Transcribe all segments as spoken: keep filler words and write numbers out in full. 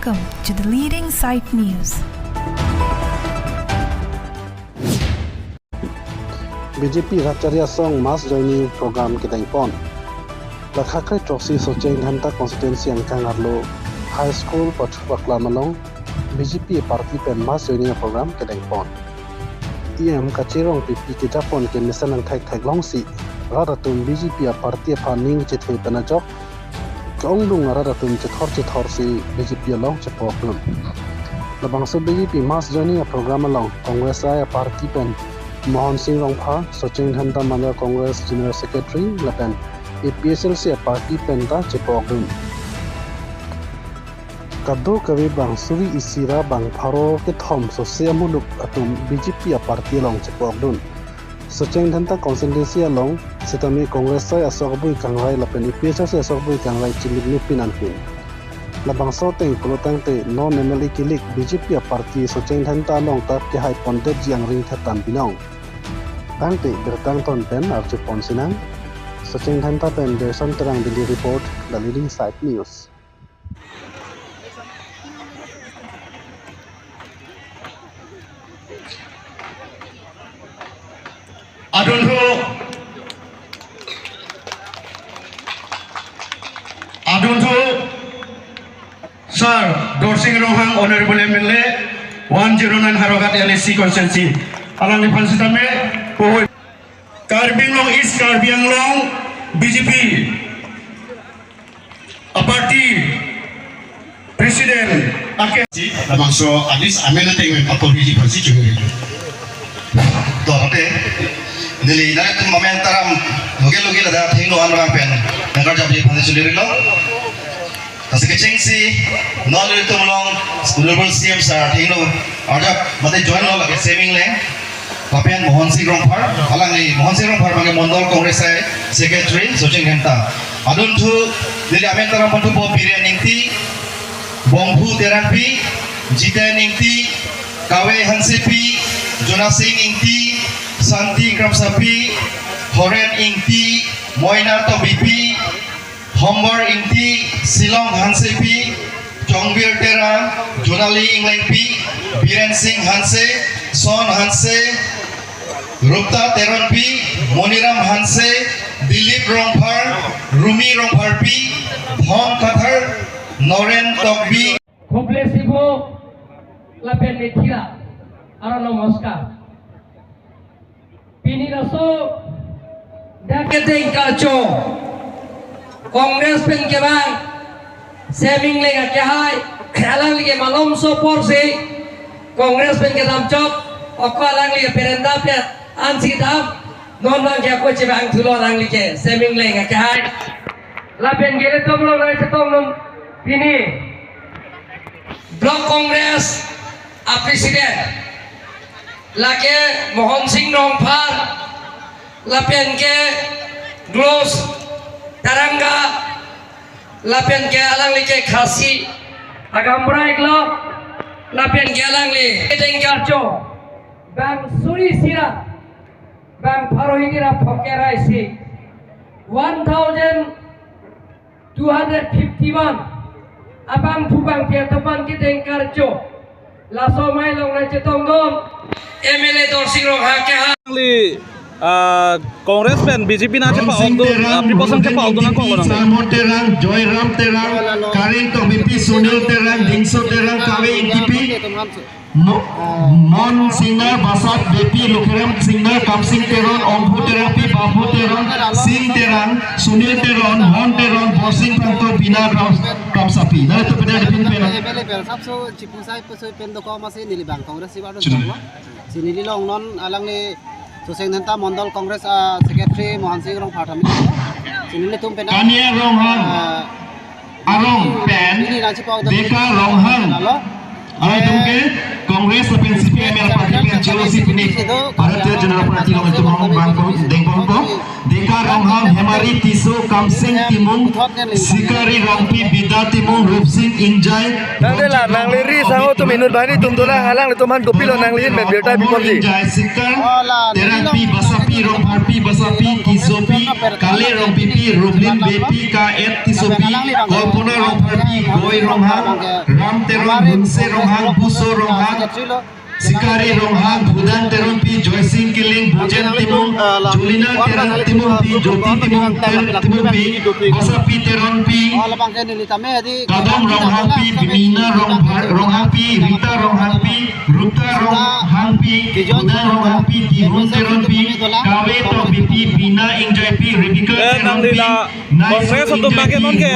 Welcome to the leading site news. B J P Rat Chari Asong mass joining program kedengpon. Lakha kre throksi Socheng Dhenta constituency angkang arlo high school pathu paklam along B J P party pen mass joining program kedengpon. E M Kache Rongpipi kejapon kemesen angthek theklongsi rat atum B J P party aphan ning chethe pen ajok ke-ongdung arat atum chethor chethorsi B J P along chepokdun. Labangso B J P mass joining program along Congress I party pen Mohan Singh Rongphar, Socheng Dhenta Mandal Congress General Secretary lapen A P H L C party pen ta chepokdun. Kadokave bang suri isi ra bang pharo kethom sose amuluk atum B J P party along chepokdun. Socheng Dhenta constituency along sitame Congress I asok abui kangrai lapen A P H L C asok abui kangrai chilip nepin anpin. Labangso ateng pulotangte non M L A kilik B J P party Socheng Dhenta along ta kehai pondetji angring thetan binong. Tangte birta angton pen arjupon sinang. Socheng Dhenta pen Gerson Terang, Delhi report, The Leading Site News. Adunthu, adunthu, Sir Dorsing Ronghang, Honorable M L A, one zero nine Howraghat L A C constituency. Alangliphan sitame, puhui. Karbi Anglong East, Karbi Anglong, B J P, a party president, ake. Si, labangso, at least, amen ateng men papo biji pasi churi. To, ate, neli, nelitum amen taram, loge loge lada, thengno an rang pen, nangkarjap ji pasi churi lo. Lasi kechengsi, non nelitum along, Honorable C M sir, thengno, arjap, mate join lo lake Seming Leng, lapen Mohan Singh Rongphar, alangli, Mohan Singh Rongphar abangke Mandal Congress I Secretary, Socheng Dhenta. Adunthu, neli amen taram panthu po Biren Ingti, Bongphu Terangpi, Jiten Ingti, Kave Hansepi, Jonasing Ingti, Santi Kramsapi, Horen Ingti, Moina Tokbipi, Hombar Ingti, Silong Hansepi, Chongbir Terang, Jonali Inglengpi, Biren Singh Hanse, Son Hanse, Rupta Teronpi, Moniram Hanse, Dilip Rongphar, Rumi Rongpharpi, Thom Kathar, Noren Tokbi. Khublesibo lapen methila, aro namaskar. Pini laso dak kedeng karcho Congress pen kevang Seming Leng akehai, alangli ke malomso apor si Congress pen kedam chot, oko alangli ke perenda pet ansi dam, non abangke ako chevang thulo alangli ke Seming Leng akehai. Lapen ke ilitum along nangchetongdun pini Block Congress a President lake Mohan Singh Rongphar, lapen ke Glos Taranga, lapen ke alangli ke Khasi agamra iklo, lapen ke alangli kedeng karcho bang suri isi ra bang pharo hini ra phoke ra isi, one thousand two hundred fifty-one abangphu bangphi atum aphan kedeng karcho. Laso amei along nangchetongdun M L A Dorsing Ronghang akehai. Alangli, ah, Congress pen B J P nangchepokdun, ah, pi apotsi nangchepokdun nangkok lo nang. Simon Terang, Joyram Terang, Karing Tokbipi, Sunil Terang, Dingso Terang, Kave Ingtipi, Mo-, Mon Singnar, Basat Bepi, Lukherem Singnar, Kamsing Teron, Ongphu Terangpi, Baphu Teron, Sing Terang, Sunil Teron, Mon Teron, Borsing Pangto, Bina Ram, Ramsapi. Nangtum pen dipin pen. M L A pen sapso chipusai pusai pen dokok masi neli bang Congress si badu. Chun. Dokok ma. Si neli along non alangli Socheng Dhenta Mandal Congress, ah, Secretary Mohan Singh Rongphar tame. Si nelitum pen. Kania Ronghang. Ah, Arong pen, Deka Ronghang. Alangtum ke Congress lapen C P I M L party pen J O C pini Bharatiya Janata Party along itum hong bang ko, dengpon ko. Deka Ronghang, Hemari Tisso, Kamsing Timung, Sikari Rongpi, Bida Timung, Rupsing Ingjai. Nangli la, nangli ri sango atum inut banghini atum dolang, alanglitum aphan kopilo nangli ahin pen birta piponji. Ingjai, Sikar Terangpi, Basapi, Rongpharpi, Basapi, Tisso. Sopi, Kale Rongpipi, Rublin Beypi, Ka-et Tissopi, Kalpona Rongpharpi, Goi Ronghang, Ram Teron, Hunse Ronghang, Buso Ronghang, Sikari Ronghang, Budang Teronpi, Joysing Killing, Bojen Timung, Julina Teron Timungpi, Jyoti Timung Ter Timungpi, Basapi Teronpi, Kadom Ronghangpi, Bina Rongpha- Ronghangpi, Rita Ronghangpi, Ruta Ronghangpi, Budang Ronghangpi, Tihun Teronpi, Kave Tokbipi, Bina Ingjaipi, Rebecca Eh, Teronpi, nanglila Congress atum abang ke non ke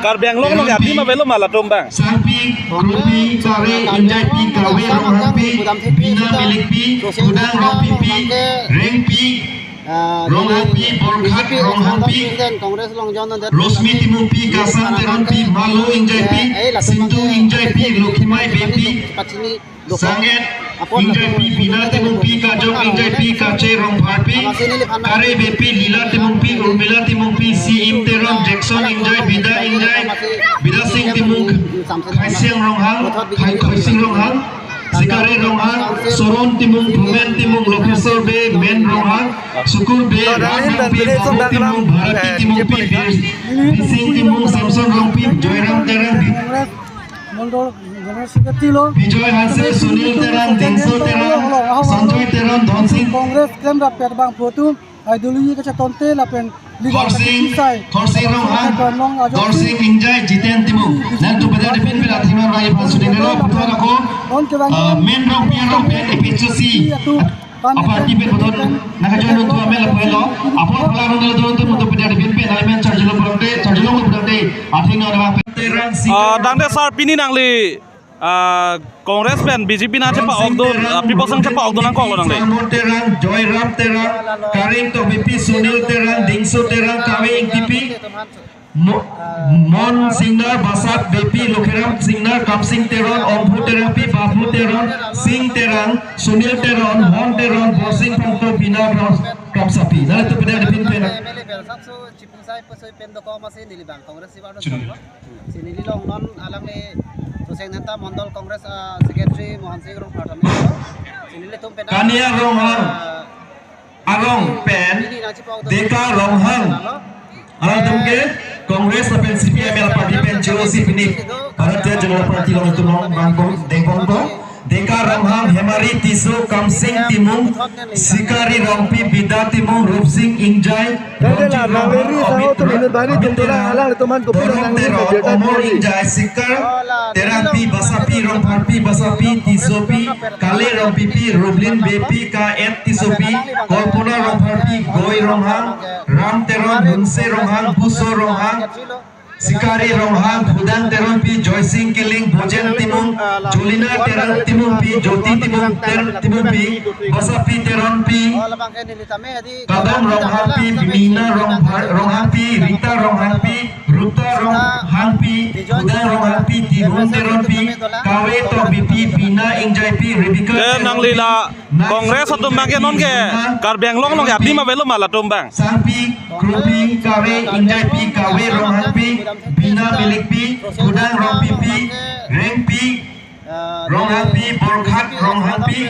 Karbi Anglong along ke adim avelo ma latum abang. Sangpi, Krupi, Kare Ingjaipi, Kave Ronghangpi, Bina Milikpi, Budang Rongpipi, Rengpi Ronghangpi, Borkhat Ronghangpi, Rosmi Timungpi, Kasam Teronpi, Malo Ingjaipi, Sintu Ingjaipi, Lokhimai Beypi, Sang-et Ingjaipi, Bina Timungpi, Kajok Ingjaipi, Kache Rongpharpi, Kare Beypi, Lila Timungpi, Urmila Timungpi, Si Im Teron, Jackson Ingjai, Bida Ingjai, Bida Sing Timung, Khaisiang Ronghang, Khai Khoising Ronghang, Sikari Ronghang, Soron Timung, Phumen Timung, Lokhesor Bey, Men Ronghang, Sukur Bey, Ram Rongpi, Babu Timung, Bharati Timungpi, Bir- Birsing Timung, Samson Rongpi, Joyram Terang, Bi- Mondol General Secretary lo. Bijoy Hanse, Sunil Terang, Dingso Terang, Sanjoy Teron, Dhonsing. Congress klemrap pet abang photo. Aiduli kachetonte lapen legal Khorsing, kachepisai. Khorsing Ronghang, Khorsing Ingjai, Jiten Timung. Nanglitum pada dipin pila thima rai pan sudin lo, putar ako. Non kevang Ah, Men Rongpi Rongpi, A P H L C. Atu, Aparty pen beton, nangkajoin nangtum amel apelo. Apor pala rong nelo don tu mutu pida dipin pen, nangli men charjulo pulangte, charjulo pulangte. Atheng nang nang Terang Sing. Ah, dangde sar pini nangli, ah, Congress pen B J P nangchepa-ok do, Terang, ah, People's Sangha chepa-ok do nangkoklo nangli. Salmon Terang, Joyram Terang, Karing Tokbipi, Sunil Terang, Dingso Terang, Kave Ingtipi, Mo- Mon Singnar, Basap Beypi, Lokhiram Singnar, Kamsing Teron, Ongphu Terangpi, Babu Teron, Sing Terang, Sunil Teron, Hon Teron, Borsing Phangcho, Bina Ros, Kamsapi. Nanglitum pida dipin pen. M L A bel sapso chipung sai pasoi pen doko masi neli bang Congress si bang Chunu. Si neli long non alangli Tuseng Neta Mondol Congress, ah, Secretary Mohan Singh Rongphar tame. Si nelitum pen Kania Ronghang. Ah, Arong pen Deka Ronghang. Alangtum ke Congress lapen C P I M L party pen J O C pini Bharatiya Janata Party along itum long bangkong dengkong ko. Deka Ronghang, Hemari Tisso, Kamsing Timung, Sikari Rongpi, Bida Timung, Rupsing Ingjai, Ronjit Ronghang, Obit Ro- Obit Terang, Dorong Terang, Omor Ingjai, Sikar Terangpi, Basapi Rongpharpi, Basapi Tissopi, Kale Rongpipi, Rublin Beypi, Ka-et Tissopi, Kalpona Rongpharpi, Goi Ronghang, Ram Teron, Hunse Ronghang, Buso Ronghang, Sikari Ronghang, Budang Teronpi, Joysing Killing, Bojen Timung, Julina Terang Timungpi, Jyoti Timung Ter Timungpi, Basapi Teronpi, Kadam Ronghangpi, Bina Rong- Ronghangpi, Rita Ronghangpi, Ruta Ronghangpi, Budang Ronghangpi, Tihun Teronpi, Kave Tokbipi, Bina Ingjaipi, Rebecca Ke Teronpi, nanglila Congress atum abang ke non ke Karbi Anglong along ke adim avelo ma latum abang. Sangpi, Krupi, Kave Ingjaipi, Kave Ronghangpi, Bina Milikpi, Budang Rongpipi, Rengpi Ronghangpi, Borkhat Ronghangpi,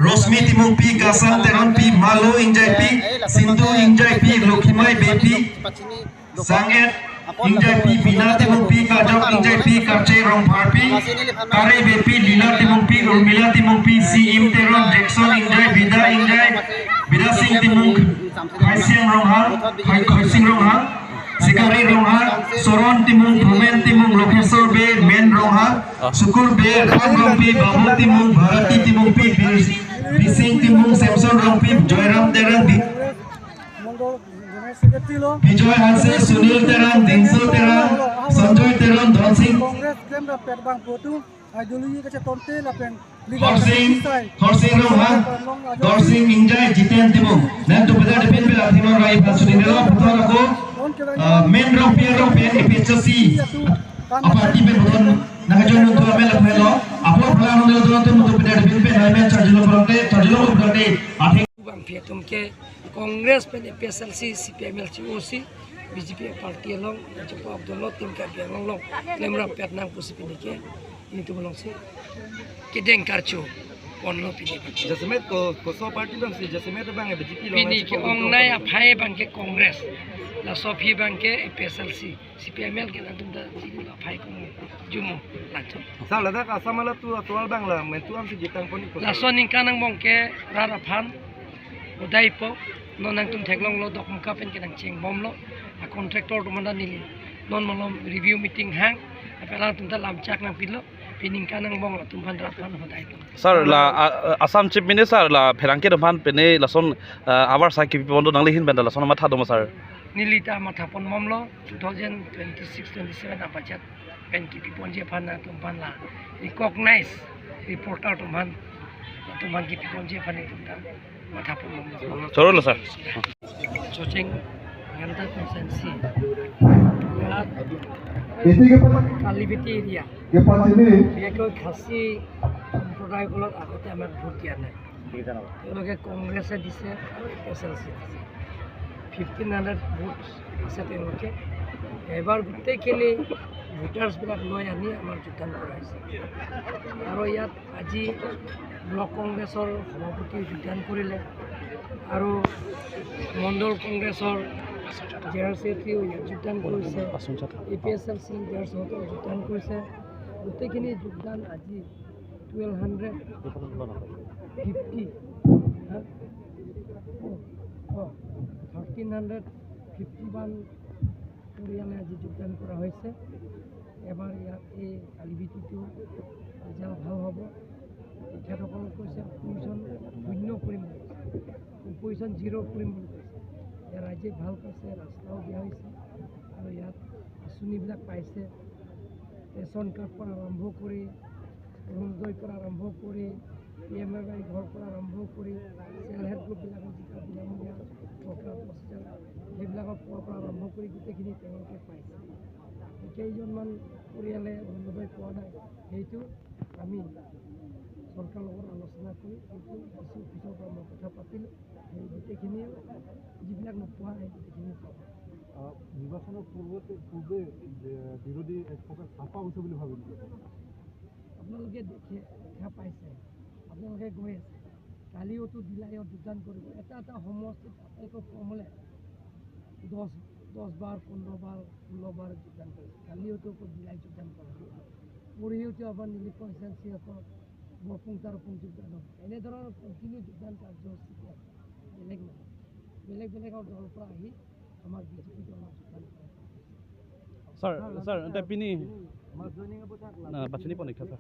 Rosmi Timungpi, Kasam Teronpi, Malo Ingjaipi, Sintu Ingjaipi, Lokhimai Beypi, Sang-et Ingjaipi, Bina Timungpi, Kajok Ingjaipi, Kache Rongpharpi, Kare Beypi, Lila Timungpi, Urmila Timungpi, Si Im Teron, Jackson Ingjai, Bida Ingjai, Bida Sing Timung, Khaisiang Ronghang, Khai- Khoising Ronghang, Sikari Ronghang, Soron Timung, Phumen Timung, Lokhesor Bey, Men Ronghang, Sukur Bey, Ram Rongpi, Babu Timung, Bharati Timungpi, Bir- Birsing Timung, Samson Rongpi, Joyram Terang, Bi- Mondol General Secretary lo. Bijoy Hanse, Sunil Terang, Dingso Terang, Sanjoy Teron, Dhonsing. Congress klemrap pet abang photo. Aiduli kachetonte lapen legal Khorsing, kachepisai. Khorsing Ronghang, Khorsing Ingjai, Jiten Timung. Nanglitum pada dipin pila thima rai pan sudin lo, putar ako, ah, Men Rongpi Rongpi, A P H L C. Aparty pen beton, nangkajoin nangtum amel apelo. Apor pala rong nelo don tu mutu pida dipin pen, nangli men charjulo pulangte, charjulo pulangte. Atheng Bang phi atum ke Congress pen A P H L C, C P I M L, J O C, B J P party along, J P Abdul Latif Karbi Anglong along, klemrap pet nang pusi pini ke, nelitum alongsi kedeng karcho. Ponlo pini abang. Jasemet ko, koso party abang si, jasemet abang B J P along pini nangchikong ke-ongnei aphai abang ke Congress. Laso aphi abang ke A P H L C, C P I M L ke nangtum ta chini aphai kong jumo lanchon. Sir, ladak Assam along tu atual abang la, mentu an si jitang pon-ikpo, sir. Laso aningkan angbong ke rat aphan hodai-ikpo, non nangtum theklonglo, Dokmoka pen ke nangchengbomlo, a contractor atum anta neli non malom review meeting hang, lapen alangtum ta lamchak nangpilo, pini aningkan angbong latum aphan rat aphan hodai-ikpo. Sir, la, a, a, Assam Chief Minister la pherangke atum aphan pini lason, a, avar sai kipi pon do, nangli ahin pen ta lason matha do ma, sir? Neli ta matha ponbomlo, two thousand twenty-six twenty-seven a budget pen kipi ponji aphan nangtum aphan la recognize reporter atum aphan, atum aphan kipi ponji aphan nelitum ta matha ponbomlo. Chorolo, sir. Chocheng Ngamda constituency, ইয়াত এইটিকে কালিবিটি এৰিয়া, বিশেষকৈ খাচী সম্প্ৰদায়সকলক আগতে আমাক ভোট দিয়া নাই। তেওঁলোকে কংগ্ৰেছে দিছে আৰু এ পি এইচ এল চি দিছে। ফিফটিন হাণ্ড্ৰেড ভোট আছে তেওঁলোকে। এবাৰ গোটেইখিনি ভোটাৰ্ছবিলাক লৈ আনি আমাৰ যোগদান কৰা হৈছে। আৰু ইয়াত আজি ব্লক কংগ্ৰেছৰ সভাপতিয়ে যোগদান কৰিলে আৰু মণ্ডল কংগ্ৰেছৰ জেনেৰেল ছেক্ৰেটাৰীও ইয়াত যোগদান কৰিছে। এ পি এইচ এল চি লিডাৰ্ছসকলে যোগদান কৰিছে। গোটেইখিনি যোগদান আজি টুৱেলভ হাণ্ড্ৰেড ফিফটি, হা? অ, অ, থাৰ্টিন হাণ্ড্ৰেড ফিফটি ওৱান পৰিয়ালে আজি যোগদান কৰা হৈছে। এবাৰ ইয়াত এই কালিবিটিটো ৰিজাল্ট ভাল হ'ব। তেখেতসকলক কৈছে অপজিশ্যন শূন্য কৰিম বুলি কৈছে, অপজিশ্যন জিৰ' কৰিম বুলি কৈছে। ইয়াৰ ৰাইজে ভাল পাইছে, ৰাস্তাও দিয়া হৈছে আৰু ইয়াত আঁচনিবিলাক পাইছে। ৰেচন কাৰ্ড পৰা আৰম্ভ কৰি, অৰুণোদয়ৰ পৰা আৰম্ভ কৰি, পি এম এ ৱাই ঘৰ পৰা আৰম্ভ কৰি, ছেল্ফ হেল্প গ্ৰুপবিলাকৰ যিবিলাক বিনামূলীয়া টকা দহ হাজাৰ, সেইবিলাকৰ পৰা আৰম্ভ কৰি গোটেইখিনি তেওঁলোকে পাইছে। কেইজনমান পৰিয়ালে অৰুণোদয় পোৱা নাই, সেইটো আমি চৰকাৰৰ লগত আলোচনা কৰি সেইটো ডি চি অফিচৰ পৰা মই কথা পাতিলোঁ। সেই গোটেইখিনি যিবিলাক নোপোৱা নাই, গোটেইখিনি পাব। আহ, নিৰ্বাচনৰ পূৰ্বতে, পূৰ্বে যে বিৰোধী এক প্ৰকাৰ চাপা হৈছে বুলি ভাবে নেকি? আপোনালোকে দেখে, দেখা পাইছে, আপোনালোকে গৈ আছে। কালিওতো ডিলাইত যোগদান কৰিব। এটা এটা সমষ্টিত আটাইতকৈ কম হ'লে দহ, দহ বাৰ, পোন্ধৰ বাৰ, ষোল্ল বাৰ যোগদান কৰিছে। কালিওতো আকৌ ডিলাইত যোগদান কৰা হ'ব। পৰহিওতো আমাৰ নীলিকোঁৱৰ কনষ্টিটুৱেঞ্চি আকৌ বৰপুং তাৰপুং যোগদান হ'ব। এনেধৰণৰ কণ্টিনিউ যোগদান কাৰ্যসূচী আছে। বেলেগ নহয়, বেলেগ বেলেগ দলৰ পৰা আহি আমাৰ বি জে পি দলত যোগদান কৰে। Sir, sir, ante pini, ah, pachini pon ik tha, sir.